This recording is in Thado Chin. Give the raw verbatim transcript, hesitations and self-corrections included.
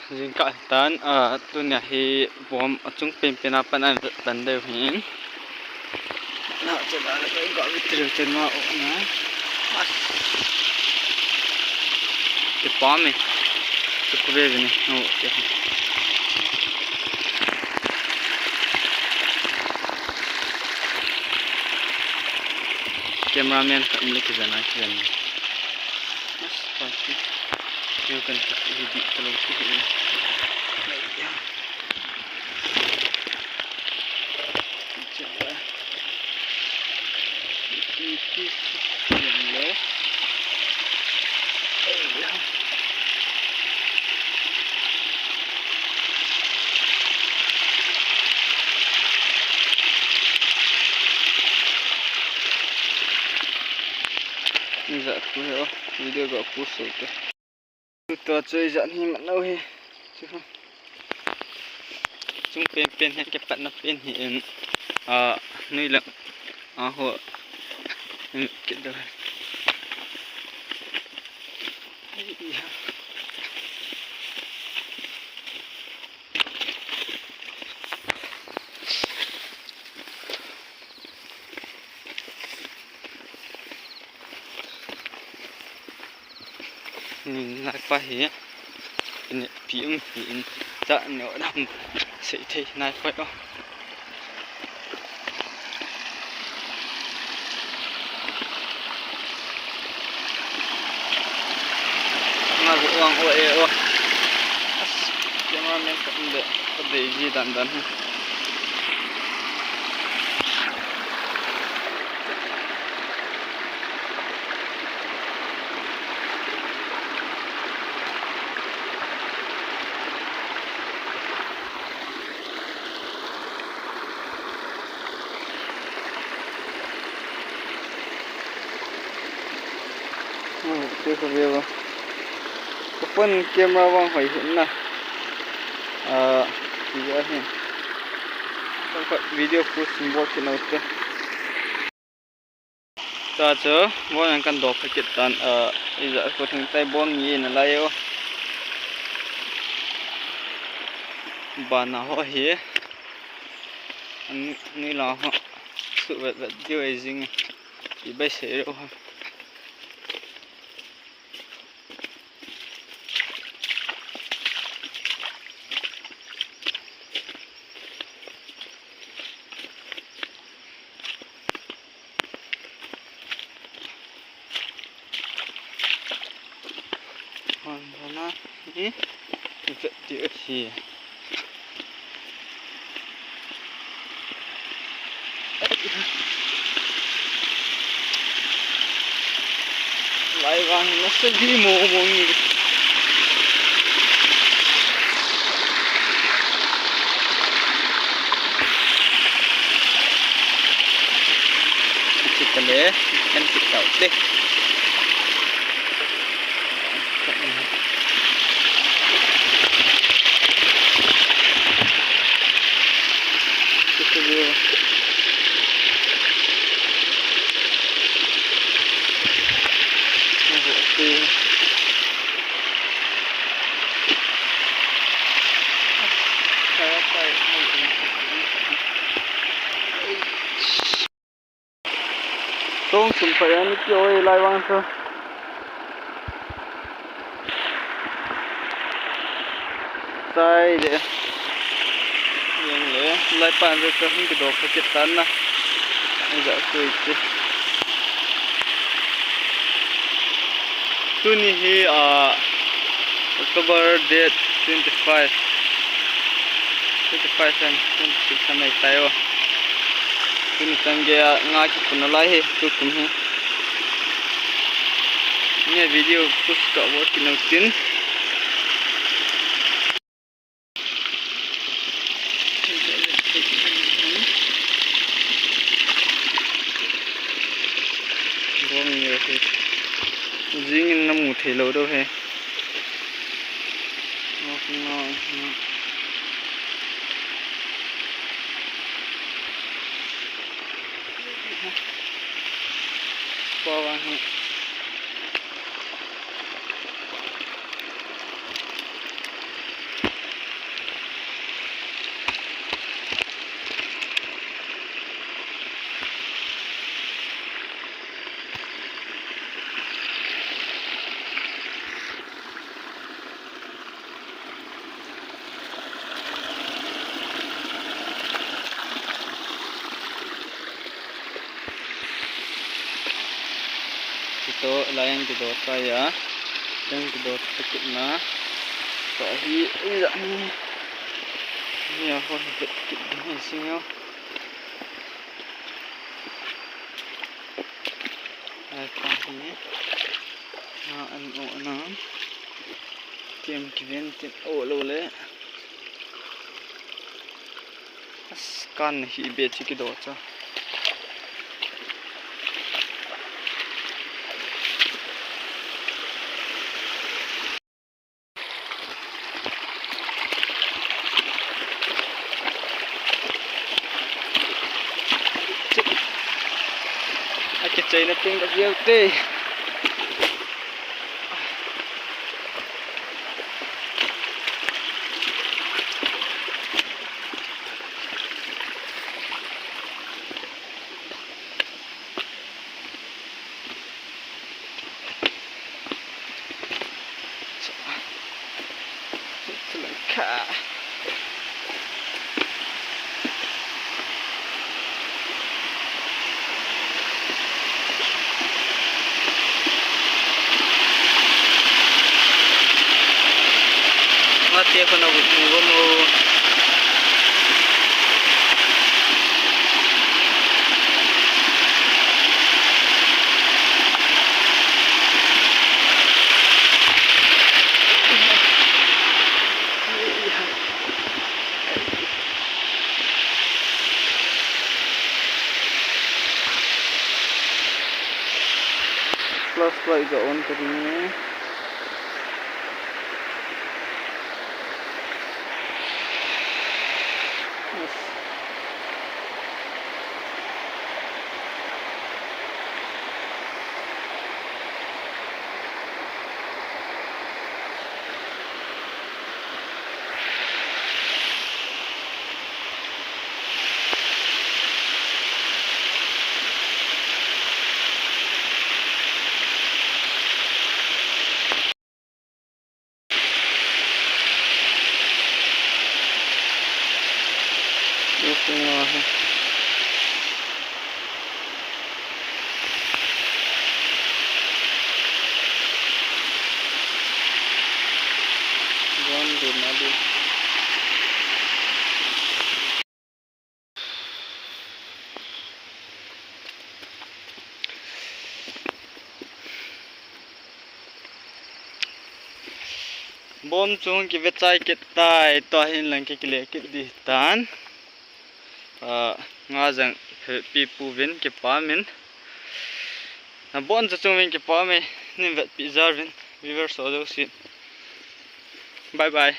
Jingkah hitan, ah, tunia hi vom achung penpen a pat a vet pan diu ahin. Na, chu la la ka ga vet diu chen ma o na. Mas. Kipah e. Chu khu ve ve ni. O, te. Cameraman khat in le kiven a, kiven. Mas, pa ki. Keu kan ka, hi di ka lo ki hi. Ai, ya. Cha. Ki, ki, ki, ki, le. Ai, ya. Ijat khu hi o, video ga post so te. Tua chu ijat hi man lou hi. Chu. Chung penpen hi kipatna pen hi in, ah, nui lang. Ah, ho. Kit dou. Nin lai pa hi. Ni pi um hi in. Cha ni o dam sei thei nai pa o. Nga gu wang o e o. As, cameraman ka um le, ka dei ji dan dan hi. Hmm, tu ka view. Ka phone camera vang hoi hin na. Ah, ti ahi. Ka video khu symbol ki nau te. Ta chu, bon an kan dok kha kit tan, ah, ija ko thing tai bon ni na lai o. Bana ho hi. An ni la ho. Su vet vet diu e jing. Ti bai se ro ho. Hon hon a, eh, vet diu ahi. Lai vang hi nasa di mo mo ngi. Chita le, kan chita te. Tong sum pa yan ki oi lai vang chu. Sai de. Yang le, lai pan chu hung ki dok kha kit tan na. Ai ja sui ti. Tuni hi, ah, October date twenty-five, twenty-five and twenty-six anei tai o. Tuni chan gei a nga kipun nalai hi, tukum hi. Ni video post ka bol kit nau tin. Bom ni ahi. Jing in na mu thei lou dou he. Pawang hi. Lai ang kido kaya. Ang kido kit na. Tua hi, ija ni. Ni a ho hi kit kit ni sing yo. Ai pa hi. Na an o na. Tiam kiven tin o lo le. As kan hi be chi kido cha. Akichaina ting ka viau te. Mate ko na gut mo mo. Flashlight ka on ka ding e. Yes. Bom chung kivechai kit tai, tua hin lang kikile kit di tan. Ah, nga jang pi pu vin kipa min. Na bon cha chung vin kipa me, nin vetpi jar vin, viewers ho jouse. Bye bye.